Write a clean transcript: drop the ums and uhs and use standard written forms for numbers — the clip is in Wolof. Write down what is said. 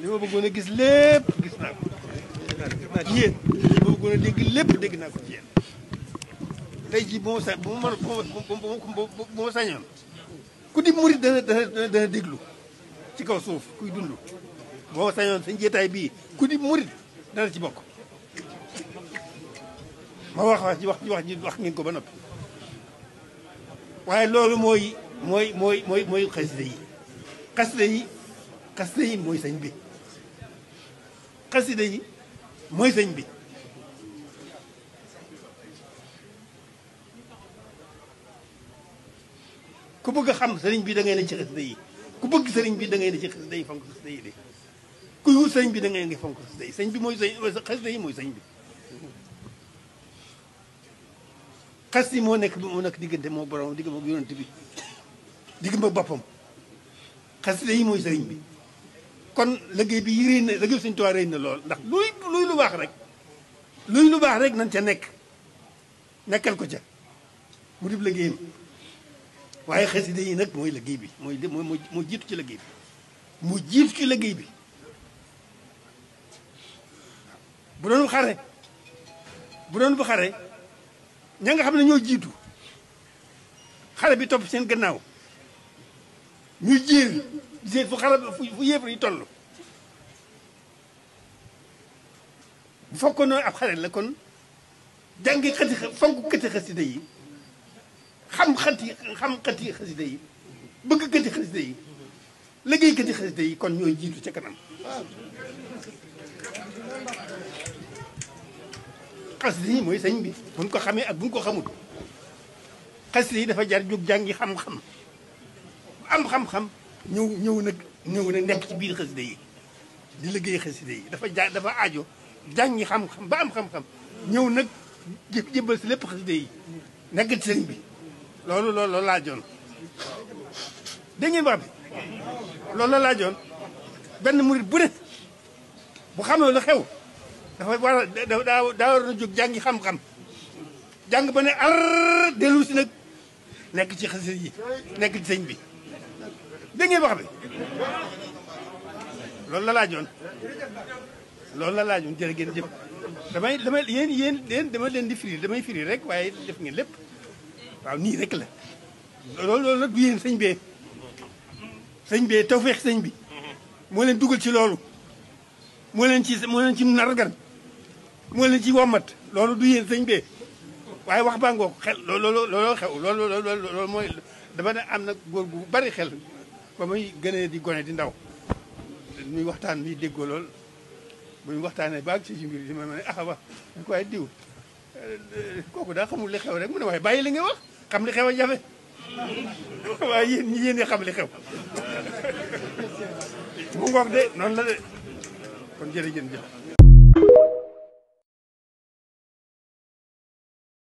li ma bëggoon a gis lépp gis naa ko ci yéen li ma bëggoon a dégg lépp dégg naa ko ci yéen tey jii bu ma sañoon ku di murit dana déglu ci kaw suuf kuy dund boo ma sañoon sa njeetaay bii ku di murit dana ci bokk ma wax ngeen ko ba noppi waaye loolu mooy xasida yi xasida yi mooy sëñ bi xasida yi mooy sëñ bi ku bëgg a xam sëriñ bi da ngay ne ci xasida yi ku bëgg sëriñ bi da ngay ne ci xasida yi fonk xasida yi de kuy wut sëriñ bi da ngay ngi fonk xasida yi sëñ bi mooy xasida yi mooy sëñ bi xas yi moo nekk diggante moo borom digg moom yonent bi digg ma boppam xasida yi mooy sëriñ bi kon liggéey bi yi réy na liggéey Sëñ Tuubaa réy na lool ndax luy lu baax rek nañ ca nekkal ko ca mu dib liggéeyam waaye xasida yi nag mooy liggéey bi moo jiitu ci liggéey bi mu jiitu ci liggéey bi bu doon bu xare ña nga xam ne ñoo jiitu xare bi topp seen gannaaw ñuy jéer fu xare fu yéefar yi toll bu fekkoon noonu ab xare la kon jàngi fonk këti xasida yi xam xati xasida yi bëgg këti xasida yi liggéey këti xasida yi kon ñooy jiitu ca kanam xasida yi mooy sëñ bi buñ ko xamee ak buñ ko xamul xasida yi dafa jar jóg jàngi xam-xam am xam-xam ñëw nag nekk ci biir xasida yi di liggéey xasida yi dafa aajo jàngi xam-xam ba am xam-xam ñëw nag jébbal si lépp xasida yi nekk ci sëñ bi loolu laajoon dégg ngeen wax bi loolu la laajoon benn murit bu ne bu xamee lu xew dafa war a daa war na jóg jàngi xam-xam jàng ba ne ar dellu si nag nekk ci xasida yi nekk ci sëñ bi dégg ngeen wax bi loolu la laajoon jërë ngeen jëf damay yéen dama leen di firi damay firi rek waaye def ngeen lépp waaw nii rek la loolu nag du yéen sëñ bee tawfeex sëñ bi moo leen dugal ci loolu moo leen ci nargan moo leen ci wommat loolu du yéen sëñ bee waaye wax baa ngoo xel looloo xew loolu mooy dama ne am na góor gu bari xel ba muy gënee di gone di ndaw muy waxtaan muy déggoo lool bu ñu waxtaanee baag ci mbir yi ma ne wax ñu ko waaye diw kooku daa xamul li xew rek mu ne waaye bàyyi li nga wax xam li xew a jafe waaye yéen ñi xam li xew mu ngoog de noonu la de kon jërëjëf.